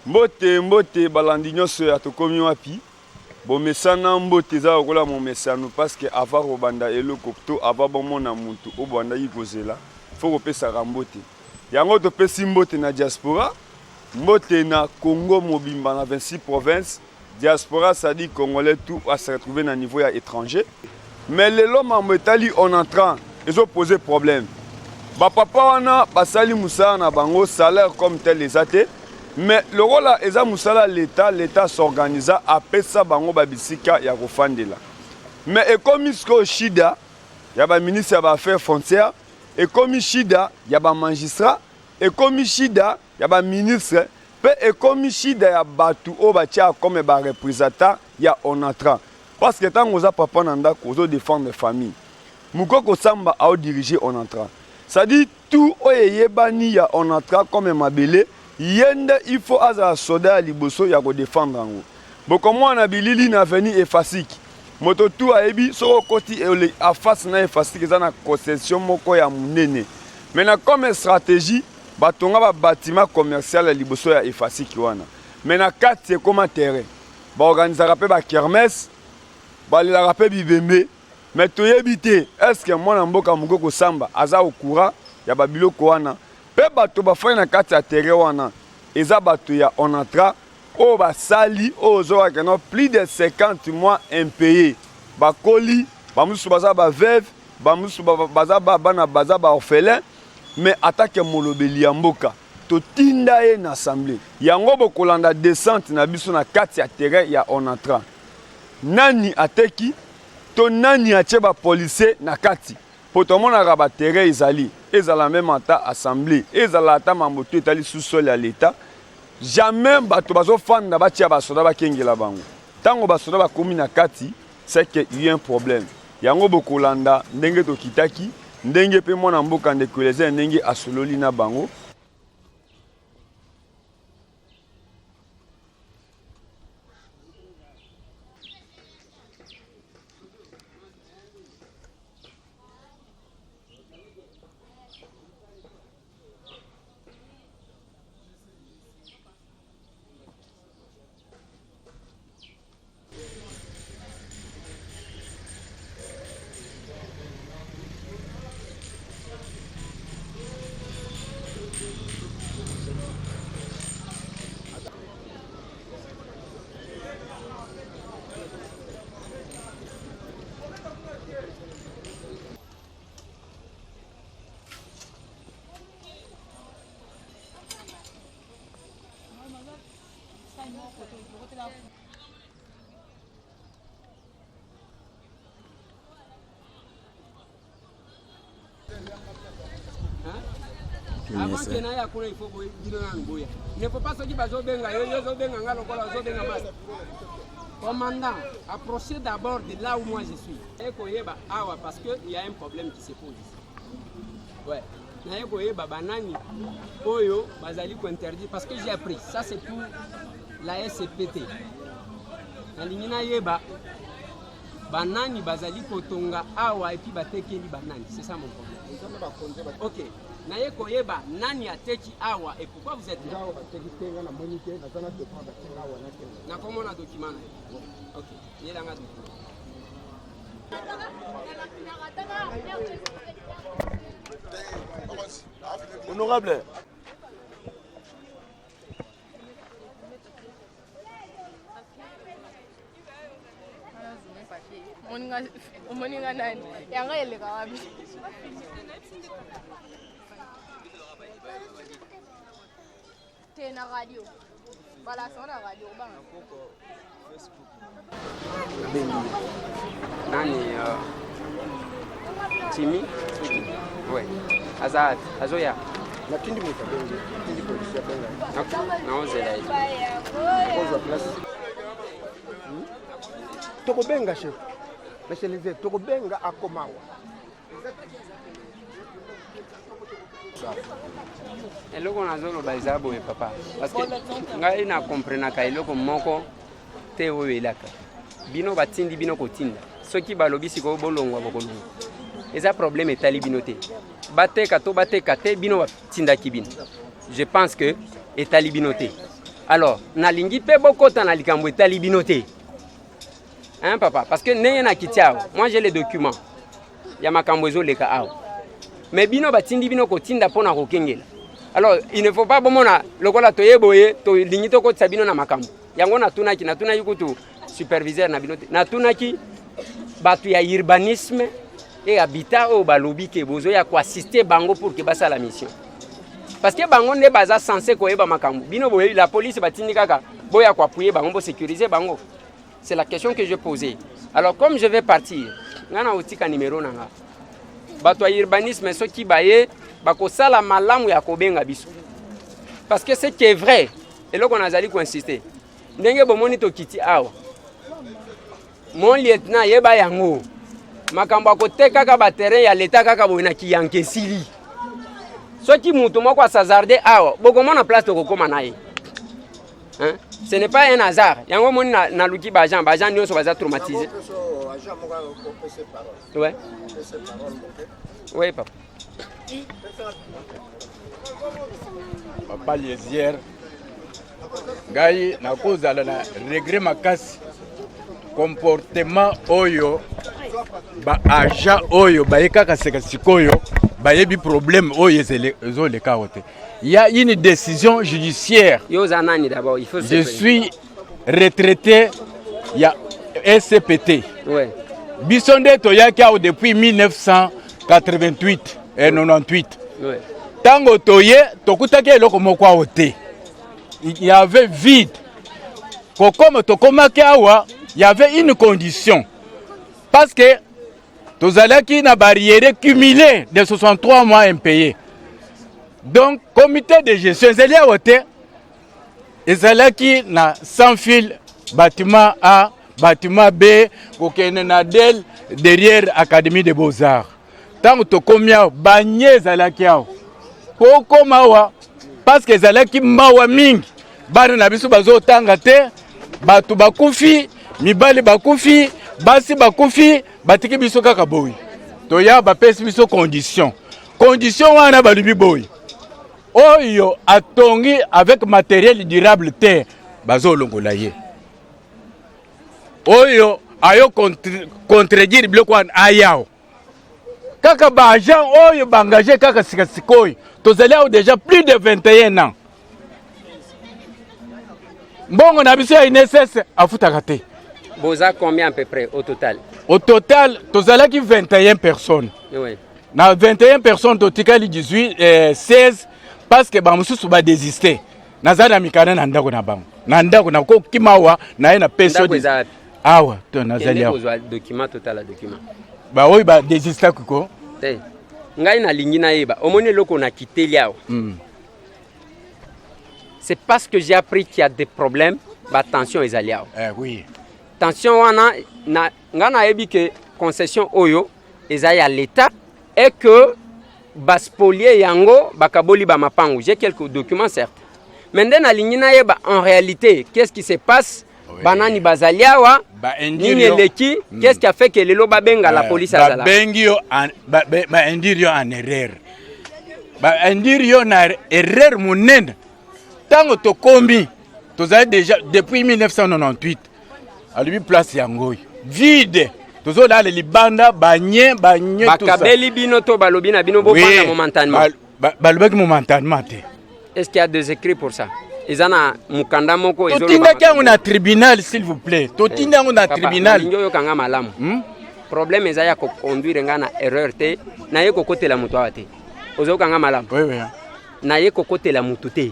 Mbote mbote balandi nyonso ya tokomi wapi bomesana mbote eza lokola momesano parce que avant kobanda eloko to avant bomona mutu oyo bobandaki kozela faut kopesaka mbote yango topesi mbote na diaspora mbote na Congo mobimba na 26 provinces diaspora c'est-à-dire congolais tout a se retrouver na niveau ya étranger mais lelo mambo etali on entrant ezo poser problème ba papa wana basali mosala na bango salaire comme tel eza te mais lokola eza mosala leta leta s'organisa apesa bango babisika ya kofandela mais ekomi sikoyo shida ya baministre ya baaffaires foncières ekomi shida ya bamagistrat ekomi shida ya baministre mpe ekomi shida ya bato oyo batia comme barepresentant ya onatra parce que ntango oza papa na ndako ozo défendre famille mokoko samba aodirige onatra c'est-à-dire tout oyo eyebani ya onatra comme mabele ye nde il faut azala soda ya liboso ya kodefendre yango bokomona na bilili na avenue efasiki moto tu ayebi soki okoti afase na efasiki eza na concession moko ya monene mais na comme stratégie batonga babatima commercial ya liboso ya efasiki wana mais na kati ekoma terrain baorganisaka mpe bakermesse balelaka mpe bibembe mais toyebi te est-ce mwana mboka mokoko samba aza au courant ya babiloko wana mpe bato bafandi na kati ya terrain wana eza bato ya onatra oyo basali oyo ozokaka no plus de 50 mois impayé bakoli bamosusu baza baveuve bamosusu baza bana baza baorphelin mais atake molobeli ya mboka totinda ye na assemblée yango bokolanda descente na biso na kati ya terrain ya onatra nani ateki to nani atie bapolisier na kati mpo tomonaka baterrain ezali ezala meme ata assemblée ezala ata mambo to etali sous-sol ya leta jamais bato bazofanda batia basoda bakengela bango ntango basoda bakomi na kati c'est que y a un problème yango bokolanda ndenge tokitaki ndenge mpe mwana mboka ndeko Eliezer ndenge asololi na bango. Avant que naya kuna il faut bino nanu boya. Ne faut pas soki bazobenga yo yo ozobenga nga lokola ozobenga masta. Commandant, approchez d'abord de là où moi je suis. Ekoyeba awa parce que il y a un problème qui se pose ici. Ouais. Naye koyeba banani oyo bazali kointerdire parce que j'ai appris ça c'est pour la SCPT. Nalingi nayeba banani bazali kotonga awa et puis batekeli banani, c'est ça mon problème. Ok, naye koyeba nani ateki awa et pourquoi vous êtes là. Nakomona document na ye. Ok, yelanga document. Honorable. Omoni nga nani yango eleka wapi? Te na radio balasa na radio obanga Bengi nani Jimmy ouais aza azoya natindi moto abengi natindi polisi abenga naozela ye ozwa place tokobenga chef monsieur lezer tokobenga akomawa Eloko nazoloba eza boye papa, parce que ngai na comprenaka eloko moko te oyo elaka bino batindi bino kotinda. Soki balobi sikoyo bolongwa, bokolongwa, eza problème etali bino te. Bateka to bateka te, bino batindaki bino. Je pense que etali bino te. Alors nalingi mpe bokota na likambo etali bino te, hein papa, parce que ndenge nakiti awa, moi j'ai les documents ya makambo ezoleka awa, mais bino batindi bino kotinda mpo na kokengela. Alors il ne faut pas bomona lokola toye boye, tolingi tokotisa bino na makambo yango. Natunaki kutu superviseur na bino te, natunaki bato ya urbanisme et habitat oyo balobi ke bozoya koassister bango pour ke basala mission, parce que bango nde baza censé koyeba makambo. Bino boyebi, la police batindi kaka boya koappuyer bango, bosécuriser bango. C'est la question que je posais. Alors comme je vais partir, nga na otika numéro na nga. Bato ya urbanisme, soki baye, bakosala malamu ya kobenga biso, parce que ce qui est vrai, eloko nazali koinsister, ndenge bomoni tokiti awa, mon lieutenant, yeba yango, makambo ya kotekaka baterrain ya leta kaka boye na kiyanke esili. Soki mutu moko asazarde awa, bokomona place tokokóma na ye, hein? Ce n'est pas un hasard. Yango moni naluki baagent, baagent nyonso baza traumatisé. Ouais, papa. Papa Liesier, ngai nakozala na regret makasi, comportement oyo baagent oyo baye kaka seka sikoyo, bayebi problème oyo ezoleka awa te. Il y a une décision judiciaire. Yo oza nani d'abord? Il faut Je suis retraité ya SCPT. Biso nde toyaki awa depuis 1988 et 98. Ntango toye, tokutaki eloko moko awa te, il y avait vide. Kokoma tokomaki awa, il y avait une condition, parce que tozalaki na baarriérés cumulé de 63 mois impayés. Donc comité de gestion ezali awa te, ezalaki na sans fil, bâtiment A, bâtiment B, kokende na del derrière Académie de Beaux-Arts. Ntango tokomi awa, banye ezalaki awa po okóma awa, parce que ezalaki mawa mingi. Bana na biso bazotanga te, bato bakufi, mibali bakufi, basi bakufi, batiki biso kaka boye. Toya, bapesi biso condition. Condition wana, balobi boye: oyo atongi avec matériel durable te, bazolongola ye. Oyo ayo contredire biloko wana, ayawo kaka. Baagent oyo baengage kaka sika sikoyo, tozali awa déjà plus de 21 ans. Mbongo na biso ya INSS afutaka te. Boza combien à peu près au total? Au total tozalaki 21 personnes. Na 21 personnes, totikali 18, 16, parce que bamosusu badésiste. Naza na mikanda na ndako na bango, na ndako nakokima awa naye na pesi. Ndako eza wapi? Awa to nazali. Kende awa. Kozwa document, totala document. Baoyo badésistaki ko. Te, ngai nalingi nayeba. Omoni eloko nakiteli awa, c'est parce que j'ai appris qu'il y a des problèmes, batension ezali awa. Eh, oui. Tension wana na ngai nayebi ke concession oyo eza ya l'État et que baspolier yango, bakaboli bamapangu. J'ai quelques documents, certes, mais nde nalingi nayeba en réalité qu'est-ce qui se passe. Banani bazali awa? Baindire Nini eleki? Qu'est-ce qui a fait que lelo babenga la police azala? Babengi yo baindire yo en erreur, baindire yo na erreur monene. Ntango tokomi, tozali déjà depuis 1998. Alobi place yango oyo vide, tozolala libanda, banye banye, tout ça. Bakabeli bino to balobi na bino bopanda Oui. momentanément? Balobaki momentanément te. Est-ce qu'il y a des écrits pour ça? Eza na mokanda moko ezoloba? Totindaki yango na tribunal, s'il vous plaît, totindi yango na Papa, tribunal. nalingi oyokanga malamu. Problème eza ya koconduire nga na erreur te. Naye kokotela moto awa te, ozokanga malamu? Oui. Naye kokotela motu te,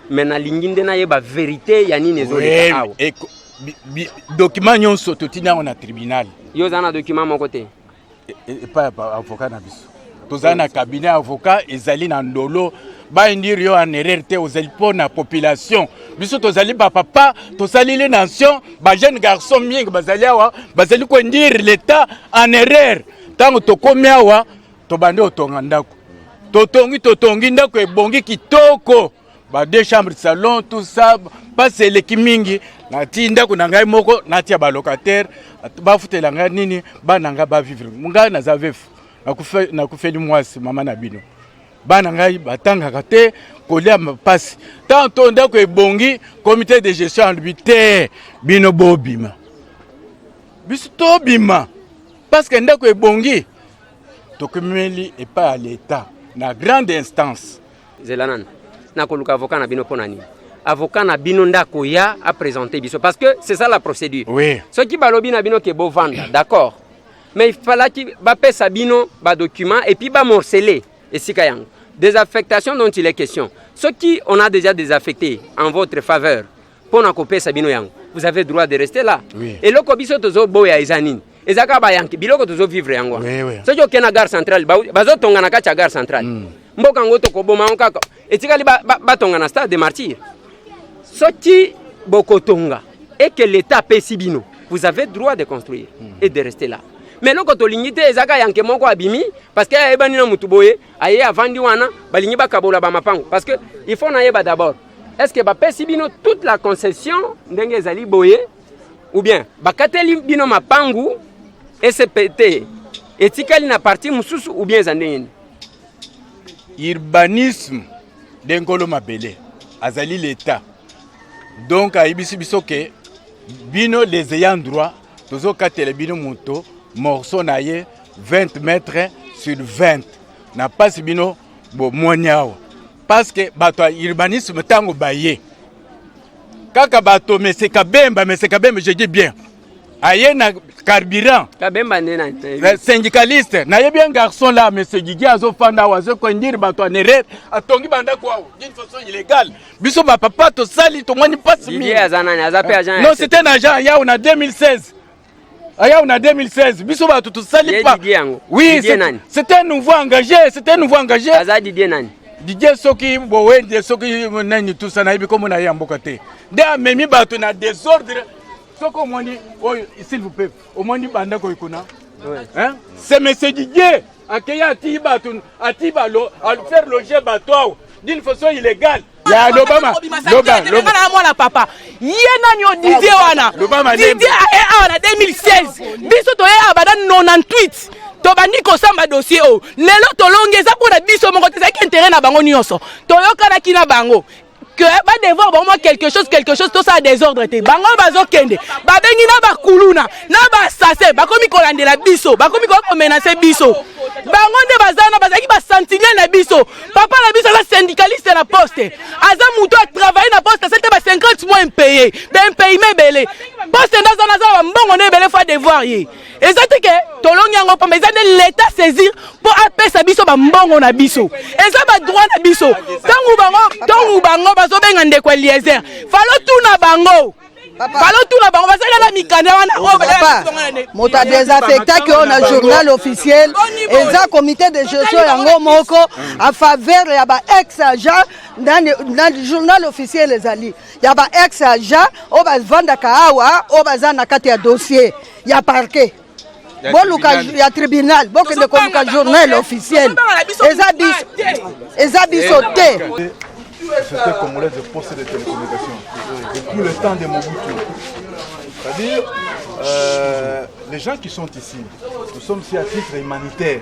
mais nalingi nde nayeba vérité ya nini ezoleka awa. Document nyonso totindi yango na tribunal. Yo oza na document moko te? Epai ya avocat na biso. Tozali na cabinet avocat, ezali na Ndolo. Baindire yo en erreur te, ozali mpo na population. Biso tozali bapapa, tosalili nation. Bajeune garçon mingi bazali awa, bazali koindire l'État en erreur. Ntango tokomi awa, tobandi kotonga ndako, totongi, totongi ndako, ebongi kitoko, ba deux chambres, salon, tout ça. Mpasi eleki mingi. Nati ndako na ngai moko, natia balocataire bafutela ngai nini, bana ngai bavivre. Ngai naza veuf, nakufeli mwasi, mama na bino. Bana ngai batangaka te, kolia mpasi. Tanto ndako ebongi, comité de gestion alobi te, bino bobima. Biso tobima parce que ndako ebongi. Tokomeli epai ya l'État na grande instance. Zela nanu, nakoluka avocat na bino mpo na nini? Avocat na bino nde akoya aprésenter biso parce que c'est ça la procédure. Oui. Soki balobi na bino ke bovanda, d'accord, mais il fallaki bapesa bino badocument et puis bamorceler esika yango. Désaffectation dont il est question, soki on a déjà désaffecté en votre faveur mpo na kopesa bino yango, vous avez droit de rester là. Oui. Eloko biso tozoboya eza nini? Eza kaka bayanke biloko tozovivre yango wana. Oui, oui. Soki okende na gare centrale, bazotonga na kati ya gare centrale, mboka yango tokoboma yango kaka etikali batonga na stade de martyr. Soki bokotonga et que l'État apesi bino, vous avez droit de construire et de rester là. Mais eloko tolingi te eza kaka yanke moko abimi parce que ayebani na mutu boye, aye avandi wana, balingi bakabola bamapango. Parce que il faut nayeba d'abord, est-ce que bapesi bino toute la concession ndenge ezali boye, ou bien bakateli bino mapangu SPT etikali na partie mosusu, ou bien eza ndenge nini? Urbanisme nde nkolo mabele azali l'État, donc ayebisi biso ke bino les ayants droit, tozokatela bino moto morceau na ye 20 mètres sur 20 na mpasi bino bomoni awa, parce que bato ya urbanisme ntango baye kaka bato mese Kabemba, mese Kabemba, je dis bien, aye na carburant. Kabemba nde na Syndicaliste nayebi un garçon là, monsieur Didier, azofanda awa, azokondir bato en erreur, atongi bandako awa d'une façon illégale. Biso bapapa tosali, tomoni mpasi mingi. Didier aza nani? Aza mpe agent? Non, c'était un agent ayawu na 2016, ayawu na 2016. Biso bato tosali Ye pa Didier yango. Oui. Didier nani? C'était un nouveau engagé, c'était un nouveau engagé. Aza Didier nani? Didier soki bowende soki nani tusa, nayebi kombo na ye ya mboka te. Nde amemi bato na désordre. Soki omoni oyo, s'il vous plaît, omoni bandako ekuna. Hein? C'est monsieur Didier akei atii bato, atii balo faire loger bato awa d'une façon illégale. Ya lobama, loba, loba. Na mwana papa ye nani o Didier wana? Loba malembe. Didier aye awa na 2016, biso toye awa banda 98. Tobandi kosamba dossier oyo, lelo tolongi. Eza mpona biso moko te, ezalaki intérêt na bango nyonso. Toyokanaki na bango que badevoir bango mwa quelque chose, quelque chose, tosala désordre te. Bango bazokende, babengi na bakuluna na basase, bakomi kolandela biso, bakomi komenacer biso. Bango nde baza na bazalaki basentinelle na biso. Papa na biso aza syndicaliste na poste, aza moto atravaille na poste, asali te ba 50 mois impayé, baimpayement ebele. Poste nde aza naza na bambongo nde ebele, faut devoir ye. Eza te ke tolongi yango pamba, eza nde l'État saisir mpo apesa biso bambongo na biso, eza badroit na biso. Ntango bango bazobenga ndeko Eliezer, falo tuna bango, falo tuna bango bazali na mikanda wana oyo. Papa, moto adésaffectaki oyo na journal officiel eza comité de gestion yango moko en faveur ya ba ex agent. Na journal officiel ezali ya ba ex agent oyo bavandaka awa, oyo baza na kati ya dossier ya parquet. Boluka ya tribunal, bokende koluka journal officiel. Eza biso, eza biso te. Société congolaise de postes et de télécommunications depuis le temps de Mobutu. C'est-à-dire, les gens qui sont ici, nous sommes ici à titre humanitaire.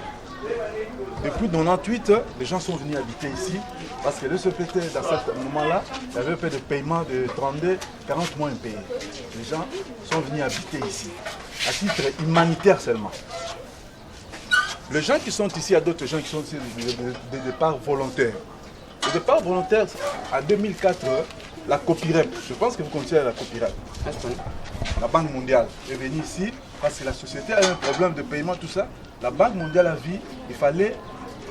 Depuis 98, les gens sont venus habiter ici parce que le CPT, dans ce moment-là, il y avait fait de paiement de 32, 40 mois impayés. Les gens sont venus habiter ici, à titre humanitaire seulement. Les gens qui sont ici, il y a d'autres gens qui sont ici des départs volontaires. Le départ volontaire, en 2004, la Copirep, je pense que vous connaissez la Copirep, la Banque mondiale est venue ici parce que la société a eu un problème de paiement, tout ça. La Banque mondiale a vu, il fallait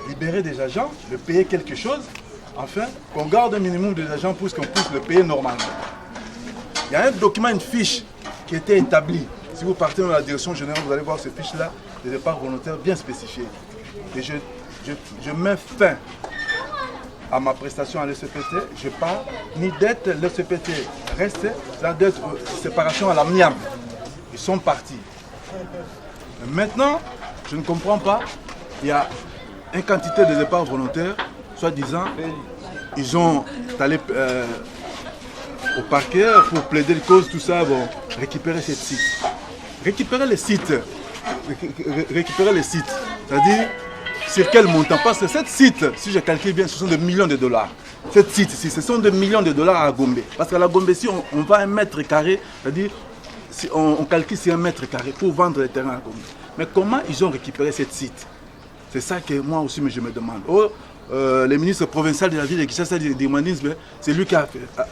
libérer des agents, le payer quelque chose, enfin qu'on garde un minimum des agents pour qu'on puisse le payer normalement. Il y a un document, une fiche qui était établie. Si vous partez dans la direction générale, vous allez voir cette fiche-là, des départs volontaires bien spécifiés. Et je mets fin à ma prestation à l'ECPT, je pars, ni dette, l'ECPT reste, la dette, séparation à l'amiable. Ils sont partis. Maintenant, je ne comprends pas, il y a une quantité de départs volontaires, soi-disant, ils ont allé au parquet pour plaider le cause, tout ça, bon, récupérer ces sites. Récupérer les sites, récupérer les sites, c'est-à-dire, Sur quel montant Parce que cette site, si je calcule bien, ce sont des millions de dollars. Cette site ici, ce sont des millions de dollars à Gombe. Parce qu'à la Gombe, si on, on va un mètre carré, c'est-à-dire, si on, on calcule sur un mètre carré pour vendre le terrain à Gombe. Mais comment ils ont récupéré cette site C'est ça que moi aussi je me demande. Oh, euh, le ministre provincial de la ville de Kinshasa d'urbanisme, c'est lui qui a,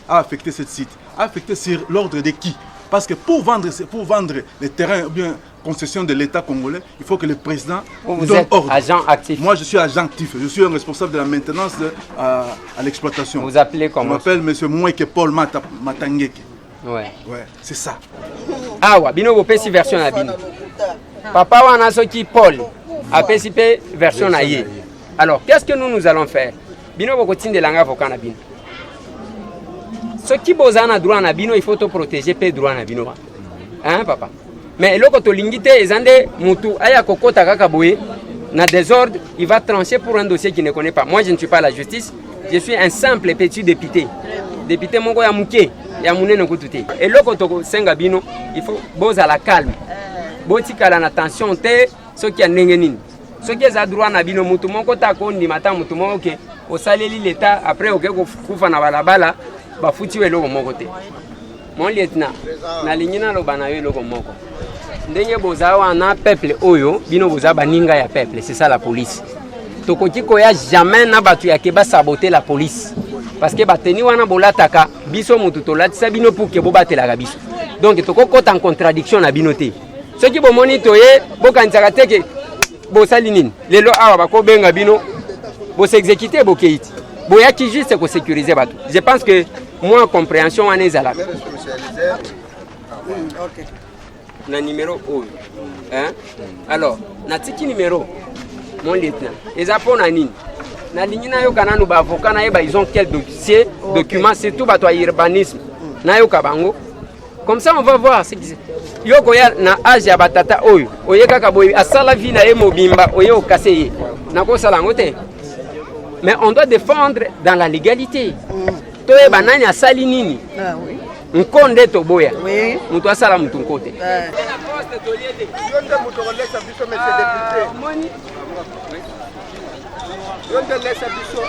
a, affecté cette site. Affecté sur l'ordre de qui Parce que pour vendre, pour vendre les terrains ou bien concession de l'État congolais, il faut que le président vous donne êtes ordre. agent actif. Moi, je suis agent actif. Je suis un responsable de la maintenance de, à, à l'exploitation. Vous appelez comment Je m'appelle M. Moueke Paul Mata, Matangeke. Ouais. Ouais, c'est ça. Awa, bino bopesi version na bino. Papa wana soki Paul apesi pe version na ye. Alors, qu'est-ce que nous nous allons faire Bino bokotindela nga avocat na bino. Soki boza na droit na bino, il faut to protéger pe droit na bino. Hein papa Mais eloko tolingi te eza nde mutu aya kokota kaka boye na désordre, il va trancher pour un dossier qu'il ne connaît pas. Moi, je ne suis pas la justice, je suis un simple petit député. Député moko ya muke, ya munene kutu te. Eloko tokosenga bino, il faut bozala calme. Botikala na tension te soki ya ndenge nini. Soki eza droit na bino mutu moko ta akondima ata mutu moko ke osaleli leta après oke kokufa na balabala bafuti yo eloko moko te. Mon lieutenant, nalingi naloba na yo eloko moko. Ndenge boza wana peuple oyo, bino boza baninga ya peuple, c'est ça la police. Tokoki koya jamais na bato ya ke basabote la police. Parce que bateni wana bolataka biso mutu tolatisa bino pour ke bobatelaka biso. Donc tokokota en contradiction na bino te. Soki bomoni toye bokanisaka te ke bosali nini. Lelo awa bakobenga bino bosexécute bokei ti. Boyaki juste kosécuriser bato. Je pense que moi compréhension wana ezalaka. Na numéro oyo. Hein? Alors, natiki numéro mon lieutenant. Eza mpo na nini? Nalingi nayoka nanu ba avocat nayeba ils ont quel dossier, okay. document surtout bato ya urbanisme. Nayoka bango. Comme ça on va voir ce qui yo koya na age ya batata oyo oye kaka boye asala vie na ye mobimba oye okase ye nakosala yango te mais on doit défendre dans la légalité toyeba nani asali nini ah, oui. nko nde toboya oui. moto asala moto nko te yo nde moto okolesa biso monsieur député yo nde lesa biso.